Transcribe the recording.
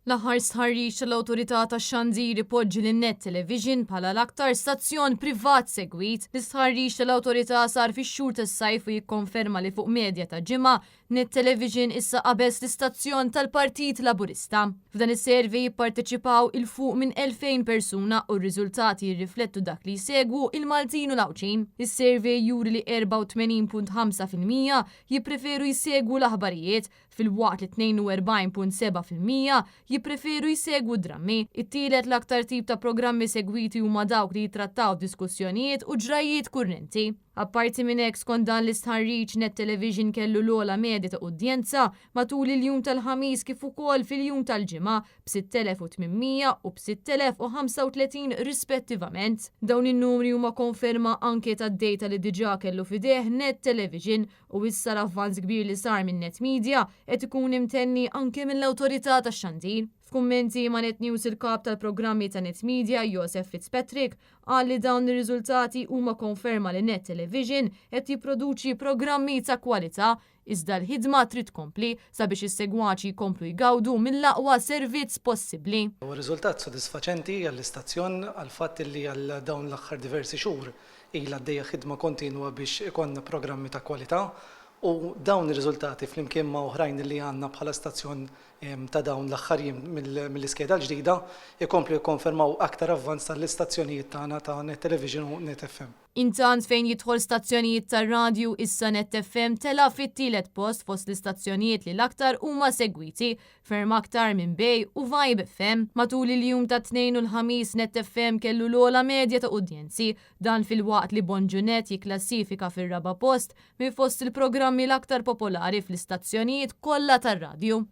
L-aħħar stħarriġ tal-Awtorità tax-Xandir ipoġġi lil Net Television bħala l-aktar stazzjon privat segwit. L-istħarriġ tal-Awtorità sar fix-xhur tas-sajf u jikkonferma li fuq medja ta' ġimgħa, Net Television issa qabeż l-istazzjon tal-Partit Laburista. F'dan is-survey jipparteċipaw 'il fuq minn 2,000 persuna u r-riżultati jirriflettu dak li jsegwu il-Maltin u l-Għawdxin. Is-survey juri li 84.5% jippreferu jsegwu l-aħbarijiet, filwaqt li 42.7% jippreferu jsegwu drammi. It-tielet l-aktar tip ta' programmi segwiti huma dawk li jitrattaw diskussjonijiet u ġrajiet kurrenti. Apparti minn hekk, skont dan l-istħarriġ, Net Television kellu l-ogħla medja ta' udjenza matul il-jum tal-Ħamis kif ukoll fil-jum tal-Ġimgħa b'6,800 u b'6,035 rispettivament. Dawn in-numri huma konferma anke tad-data li diġà kellu f'idejh Net Television U issa l-avvanz kbir li sar minn Net Media qed ikun imtenni anke mill-Awtorità tax-Xandir. F'kummenti ma' Net News il-Kap tal-Programmi ta' Net Media, Josef Fitzpatrick, qal li dawn ir-riżultati huma konferma li Net Television qed jipproduċi programmi ta' kwalità iżda l-ħidma trid tkompli sabiex is-segwaċi jkomplu jgawdu mill-aqwa servizz possibbli. Huwa riżultat sodisfaċenti għall-istazzjon għall-fatt li għal dawn l-aħħar diversi xhur Ilha għaddejja ħidma kontinwa biex ikollna programmi ta' kwalità u dawn ir-riżultati flimkien ma' oħrajn li għandna bħala stazzjon ta' dawn l-aħħar jiem mill-iskeda l-ġdida jkomplu jikkonfermaw aktar avvanz tal-istazzjonijiet tagħna ta' Net Television u Net FM. Intant fejn jidħol stazzjonijiet tar-radju, issa Net FM tela' fit-tielet post fost l-istazzjonijiet li l-aktar huma segwiti ferm aktar minn Bay u Vibe FM. Matul il-jum tat-Tnejn u l-Ħamis Net FM kellu l-ogħla medja ta' udjenzi, dan filwaqt li Bonġu Net jikklassifika fir-raba' post minn fost il-programmi l-aktar popolari fl-istazzjonijiet kollha tar-radju.